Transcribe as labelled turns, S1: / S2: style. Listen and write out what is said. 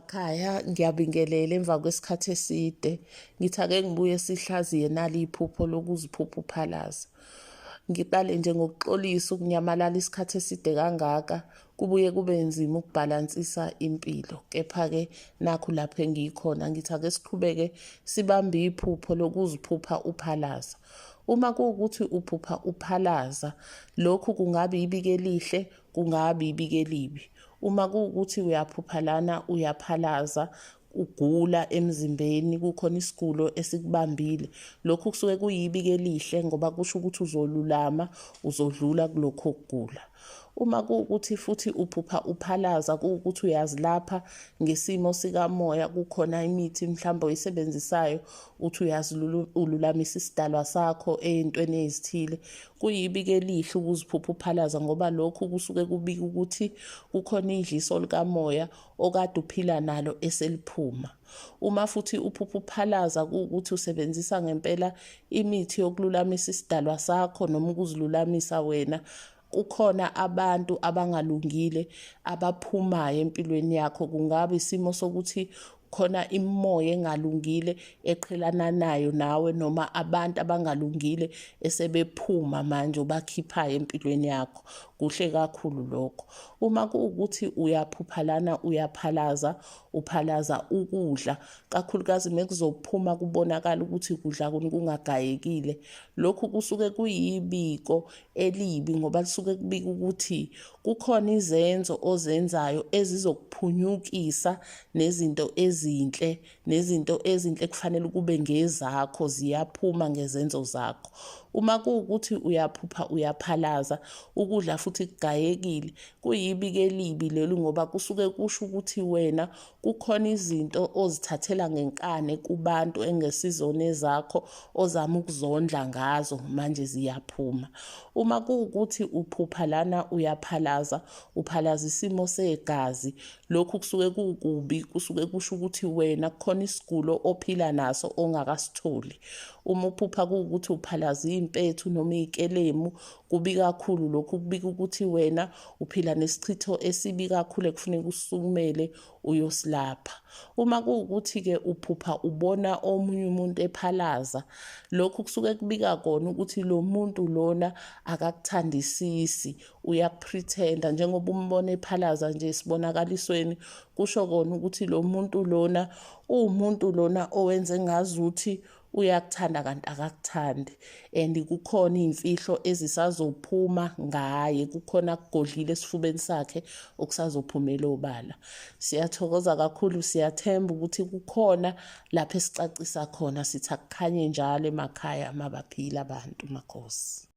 S1: Emakhaya ngiyabingelela emva kwesikhathi eside. Ngithi ake ngibuye sihlaziye nali iphupho lokuziphupha uphalaza. Ngiqale nje ngokuxolisa ukunyamalala isikhathi eside kangaka, kubuye kube nzima ukubhalansisa impilo. Kepha-ke nakhu lapho engikhona, ngithi ake siqhubeke sibambe iphupho lokuziphupha uphalaza. Uma kuwukuthi uphupha uphalaza, lokhu kungabe ibike elihle, kungabe ibike elibi. Uma kuwukuthi uyaphupha lana uyaphalaza ugula emzimbeni kukhona isigulo esikubambile lokhu kusuke kuyibike elihle ngoba kusho ukuthi uzolulama uzodlula kulokho kugula uma kuwukuthi futhi uphupha uphalaza kuwukuthi uyazilapha ngesimo sikamoya kukhona imithi mhlawumbe oyisebenzisayo uthi uyazululamisa isidalwa sakho ey'ntweni ezithile Kuyibi-ke elihle ukuziphupha uphalaza ngoba lokhu kusuke kubika ukuthi kukhona idliso likamoya okade uphila nalo eseliphuma. Uma futhi uphupha uphalaza kuwukuthi usebenzisa ngempela imithi yokululamisa isidalwa sakho noma ukuzilulamisa wena kukhona abantu abangalungile abaphumayo empilweni yakho kungaba isimo sokuthi khona imimoya engalungile eqhelana nayo nawe noma abantu abangalungile esebephuma manje obakhiphayo empilweni yakho kuhle kakhulu lokho uma kuwukuthi uyaphupha lana uyaphalaza uphalaza ukudla kakhulukazi mekuzophuma kubonakala ukuthi kudla kuni kungagayekile lokhu kusuke kuyibiko elibi ngoba lisuke kubika ukuthi kukhona izenzo ozenzayo ezizokuphunyukisa nezinto ezinhle nezinto ezinhle kufanele kube ngezakho ziyaphuma ngezenzo zakho uma kuwukuthi uyaphupha uyaphalaza ukudla futhi kugayekile kuyibi elibi leli ngoba kusuke kusho ukuthi wena kukhona izinto ozithathela ngenkani kubantu engesizona ezakho ozama ukuzondla ngazo manje ziyaphuma uma kuwukuthi uphupha lana uyaphalaza uphalaza isimo segazi lokhu kusuke kukubi kusuke kusho ukuthi wena kukhona isigulo ophila naso ongakasitholi uma uphupha kuwukuthi uphalaza iy'mpethu noma iy'kelemu kubi kakhulu lokhu kubika ukuthi wena uphila nesichitho esibi kakhulu ekufuneka usukumele uyosilapha uma kuwukuthi-ke uphupha ubona omunye umuntu ephalaza lokhu kusuke kubika kona ukuthi lo muntu lona akakuthandisisi uyakupretenda njengoba umbona ephalaza nje esibonakalisweni kusho kona ukuthi lo muntu lona uwumuntu lona owenze ngazuthi uyakuthanda kanti akakuthandi and kukhona iy'mfihlo ezisazophuma ngaye kukhona akugodlile esifubeni sakhe okusazophumela obala siyathokoza kakhulu siyathemba ukuthi kukhona lapho esicacisa khona sithi akukhanye njalo emakhaya mabaphila abantu makhosi.